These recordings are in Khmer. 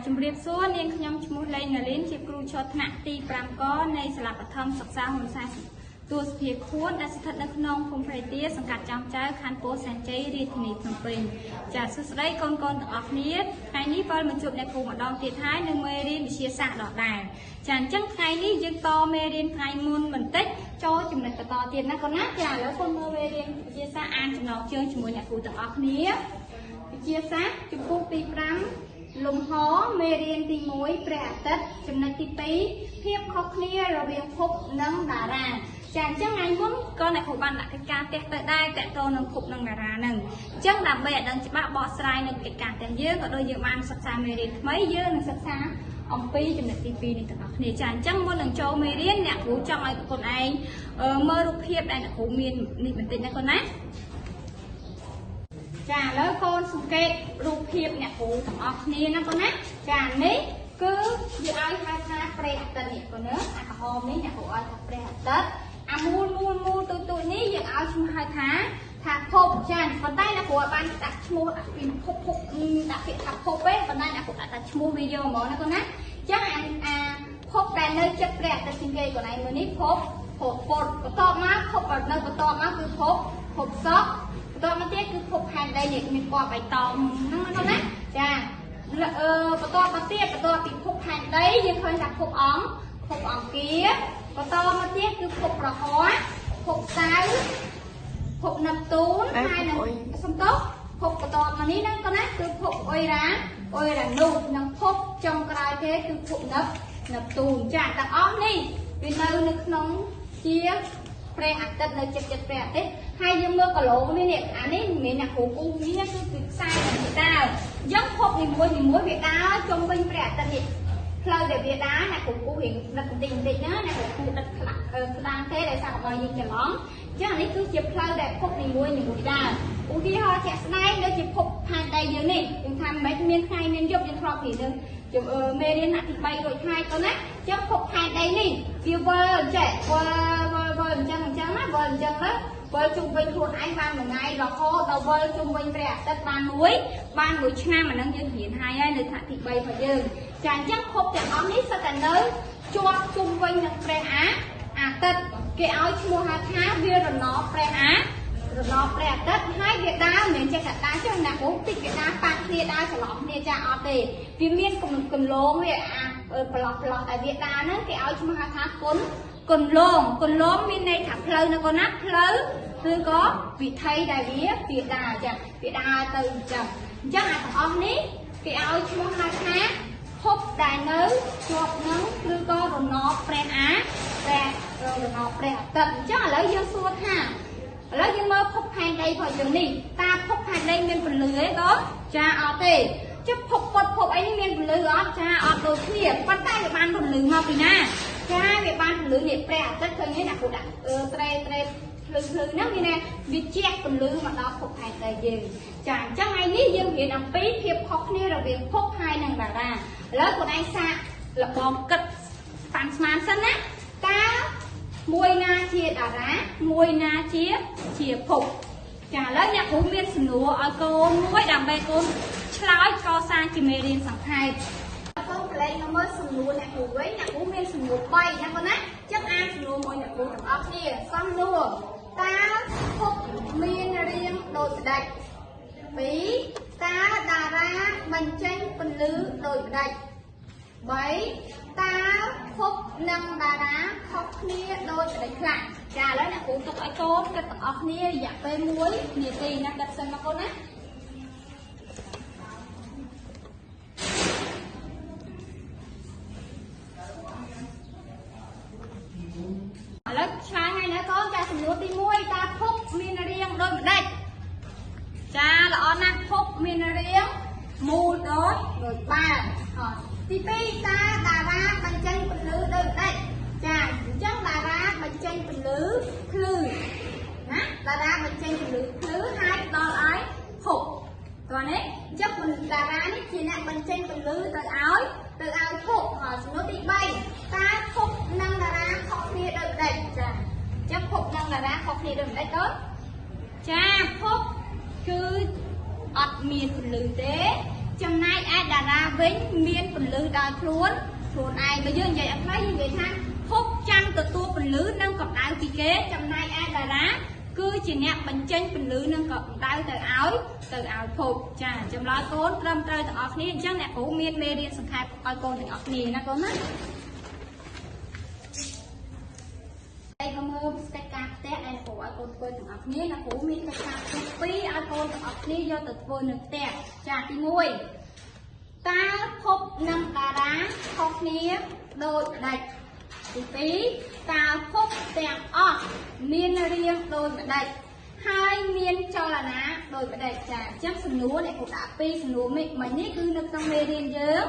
ជំរាបសួរនាងខ្ញុំឈ្មោះលេងណាលីនជាគ្រូឈរថ្នាក់ទី5កនៃសាលាបឋមសិក្សាហ៊ុនសែនទួលសភាខួនដែលស្ថិតនៅក្នុងភូមិព្រៃទាសង្កាត់ចោមចៅខណ្ឌពោធិ៍សែនជ័យរាជធានីភ្នំពេញចាសួស្តីកូនៗទាំងអស់គ្នាថ្ងៃនេះវិលមកជួបអ្នកគ្រូម្ដងទៀតហើយនៅមេរៀនវិទ្យាសាស្ត្រដដែលចាអញ្ចឹងថ្ងៃនេះយើងតមេរៀនថ្ងៃមុនបន្តិចចូលចំណុចបន្តទៀតណាកូនណាចាឥឡូវកូនមើលមេរៀនវិទ្យាសាស្ត្រអានចំណងជើងជាមួយអ្នកគ្រូទាំងអស់គ្នាវិទ្យាសាស្ត្រជំពូកទី5លំហមេរៀនទី1ព្រះអាទិត្យចំណុចទី2ភាពខុសគ្នារវាងភពនិងតារាចាអញ្ចឹងថ្ងៃមុនក៏អ្នកគ្រូបានដាក់កិច្ចការផ្ទះទៅដែរតទៅនឹងភពនិងតារាហ្នឹងអញ្ចឹងដើម្បីឲ្យដឹងច្បាស់បកស្រាយនៅកិច្ចការផ្ទះយើងក៏ដូចយើងបានសិក្សាមេរៀនថ្មីយើងនឹងសិក្សាអំពីចំណុចទី2នេះទាំងអស់គ្នាចាអញ្ចឹងមុននឹងចូលមេរៀនអ្នកគ្រូចង់ឲ្យខ្លួនឯងមើលរូបភាពដែលអ្នកគ្រូមាននេះបន្តិចណាកូនណាចាឥឡូវកូនសង្កេតរូបភាពអ្នកគ្រូទាំងអស់គ្នាណាកូនណាចានេះគឺយើងឲ្យហៅថាព្រះអាទិត្យនេះកូនណាអាក្រហមនេះអ្នកគ្រូឲ្យថាព្រះអាទិត្យអាមូលមូលមូលទូទូនេះយើងឲ្យឈ្មោះហៅថាភពចាប៉ុន្តែអ្នកគ្រូបានដាក់ឈ្មោះពីភពភពដាក់ពាក្យថាភពទេប៉ុន្តែអ្នកគ្រូដាក់ថាឈ្មោះវាយកហ្មងណាកូនណាចឹងអាភពដែលនៅចិត្តព្រះអាទិត្យជាងគេកន្លែងមួយនេះភពភពពុទ្ធបន្ទាប់មកភពនៅបន្ទាប់មកគឺភពភពសុក្របន្ទាប់មកទៀតគឺភពផែនដីនេះមានពណ៌បៃតងហ្នឹងណាណាចាបន្ទាប់មកទៀតបន្ទាប់ពីភពផែនដីយើងឃើញថាភពអង្គភពអង្គារបន្តមកទៀតគឺភពប្រហោះភពសៅរ៍ភពណិបទូនហើយនឹងសំទោសភពបន្តមកនេះហ្នឹងកូនណាគឺភពអ៊ុយរ៉ានុសនិងភពចុងក្រោយគេគឺភពណិបទូនចាទាំងអស់នេះវានៅក្នុងជាព្រះអាទិត្យនៅចិត្តចិត្តព្រះអាទិត្យហើយយើងមើលគីឡូនេះនេះអានេះមិនមែនអ្នកគ្រូគូនេះគឺខ្សែនេះដើរអញ្ចឹងភពនីមួយនីមួយវាដើរជុំវិញព្រះអាទិត្យនេះផ្លូវដែលវាដើរអ្នកគ្រូគូរៀងដិតបន្តិចបន្តិចណាអ្នកគ្រូគូដិតខ្លាំងស្ដាងទេដោយសារកុំឲ្យយើងច្រឡំអញ្ចឹងអានេះគឺជាផ្លូវដែលភពនីមួយនីមួយដើរឧទាហរណ៍ជាក់ស្ដែងដូចជាភពផែនដីយើងនេះយើងថាមិនមានថ្ងៃមានយប់យើងធ្លាប់ពីនឹងមេរៀនថ្នាក់ទី3រួចហើយកូនណាអញ្ចឹងភពផែនដីនេះវាវិលចេះវិលវិលវិលអញ្ចឹងអញ្ចឹងណាវិលអញ្ចឹងទៅវិលជុំវិញខ្លួនឯងបានមួយថ្ងៃរហូតដល់វិលជុំវិញព្រះអាទិត្យបានមួយឆ្នាំអានឹងយើងរៀនហើយហើយនៅថ្នាក់ទី3របស់យើងចាអញ្ចឹងភពទាំងអស់នេះសុទ្ធតែនៅជាប់ជុំវិញនឹងព្រះអាទិត្យគេឲ្យឈ្មោះហៅថាវារណបព្រះអារណបព្រះអាទិត្យហើយវាដើរមិនមែនចេះតែដើរចុះណាគ្រូតិចវាដើរប៉ះគ្នាដើរច្រឡំគ្នាចាអត់ទេវាមានគន្លងវាអាប្រឡោះប្រឡោះដែលវាដើរហ្នឹងគេឲ្យឈ្មោះហៅថាគុណគន្លងគន្លងមានន័យថាផ្លូវណាកូនណាផ្លូវឬក៏វិថីដែលវាដើរចាវាដើរទៅអញ្ចឹងអញ្ចឹងអាទាំងអស់នេះគេឲ្យឈ្មោះហៅថាភពដែលនៅជាប់នឹងឬក៏រណបព្រះអាព្រះរណបព្រះអាទិត្យអញ្ចឹងឥឡូវយើងសួរថាឥឡូវយើងមើលភពផែនដីរបស់យើងនេះតើភពផែនដីមានពន្លឺទេកូនចាអត់ទេចុះភពពុទ្ធភពអីនេះមានពន្លឺអត់ចាអត់ដូចគ្នាប៉ុន្តែវាបានពន្លឺមកពីណាចាវាបានពន្លឺនេះព្រះអាទិត្យឃើញទេណាគ្រូដាក់ត្រេត្រេភ្លឺភ្លឺហ្នឹងមានវាជះពន្លឺមកដល់ភពផែនដីយើងចាអញ្ចឹងថ្ងៃនេះយើងរៀនអំពីភាពខុសគ្នារវាងភពហើយនិងតារាឥឡូវខ្លួនឯងសាកលបងគិតប៉ាន់ស្មានសិនណាតើមួយណាជាតារាមួយណាជាភពចាឥឡូវអ្នកគ្រូមានសំណួរឲ្យកូនមួយដើម្បីកូនឆ្លើយកសាងជាមេរៀនសង្ខេបកូនប្រឡែងមកមើលសំណួរអ្នកគ្រូវិញអ្នកគ្រូមានសំណួរ3ណាកូនណាចឹងអានសំណួរមួយអ្នកគ្រូទាំងអស់គ្នាសំណួរតើភពមានរាងដូចម្ដេច2តើតារាបញ្ចេញពន្លឺដូចម្ដេច3តើភពនិងតារាខុសគ្នាដូចម្ដេចខ្លះចាឥឡូវអ្នកគ្រូទុកឲ្យកូនគិតទាំងអស់គ្នារយៈពេល1នាទីណាគិតសិនមកកូនណាឥឡូវឆ្លើយហើយណាកូនចាសំណួរទី1តើភពមានរាងដូចម្ដេចចាល្អណាស់ភពមានរាងមូលដូចបាល់ទី2តើតារាបញ្ចេញពន្លឺដូចម្ដេចចាអញ្ចឹងតារាបញ្ចេញពន្លឺភ្លឺណាតារាបញ្ចេញពន្លឺភ្លឺហើយដល់ឲ្យភពតោះនេះអញ្ចឹងតារានេះជាអ្នកបញ្ចេញពន្លឺទៅឲ្យភពហើយសំណួរទី3តើភពនិងតារាខុសគ្នាដូចម្ដេចចាអញ្ចឹងភពនិងតារាខុសគ្នាដូចម្ដេចកូនចាភពគឺអត់មានពន្លឺទេ ចំណែកឯតារាវិញមានពន្លឺដោយខ្លួនខ្លួនឯងបើយើងនិយាយឲ្យខ្លីយើងនិយាយថាភពចាំទទួលពន្លឺនិងកម្ដៅពីគេចំណែកឯតារាគឺជាអ្នកបញ្ចេញពន្លឺនិងកម្ដៅទៅឲ្យភពចាចម្លើយកូនត្រឹមត្រូវទាំងអស់គ្នាអញ្ចឹងអ្នកគ្រូមានមេរៀនសង្ខេបឲ្យកូនទាំងអស់គ្នាណាកូនណាឯកមើលកិច្ចការផ្ទះដែលគ្រូឲ្យកូនធ្វើទាំងអស់គ្នាអ្នកគ្រូមានកិច្ចការផ្ទះពីរឲ្យកូនទាំងអស់គ្នាយកទៅធ្វើនៅផ្ទះចាទី1តើភពនិងតារាខុសគ្នាដូចម្ដេចទី2តើភពទាំងអស់មានរាងដូចម្ដេចហើយមានចលនាដូចម្ដេចចាអញ្ចឹងសំណួរអ្នកគ្រូដាក់ពីរសំណួរមិញនេះគឺនៅក្នុងមេរៀនយើង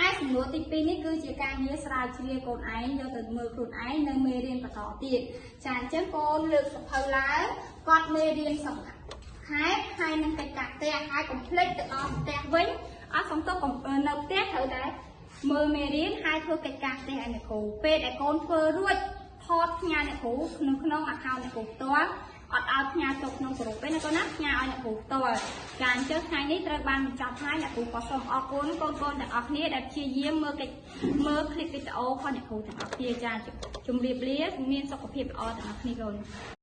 ឯសំណួរទី2នេះគឺជាការងារស្រាវជ្រាវកូនឯងយកទៅមើលខ្លួនឯងនៅមេរៀនបន្តទៀតចាអញ្ចឹងកូនលើកសភៅឡើងកត់មេរៀនសង្ខេបហើយនឹងកិច្ចការផ្ទះហើយកុំភ្លេចទៅដល់ផ្ទះវិញអត់សំទោសនៅផ្ទះត្រូវតែមើលមេរៀនហើយធ្វើកិច្ចការផ្ទះឲ្យអ្នកគ្រូពេលដែលកូនធ្វើរួចថតផ្ញើអ្នកគ្រូនៅក្នុង account អ្នកគ្រូផ្ទាល់អត់ឲ្យផ្ញើចូលក្នុងក្រុមទេណាកូនណាផ្ញើឲ្យអ្នកគ្រូផ្ទាល់ចាអញ្ចឹងថ្ងៃនេះត្រូវបានបញ្ចប់ហើយអ្នកគ្រូក៏សូមអរគុណកូនៗទាំងអស់គ្នាដែលព្យាយាមមើលកិច្ចមើលคลิปវីដេអូរបស់អ្នកគ្រូទាំងអស់គ្នាចាជម្រាបលាមានសុខភាពល្អទាំងអស់គ្នាកូន។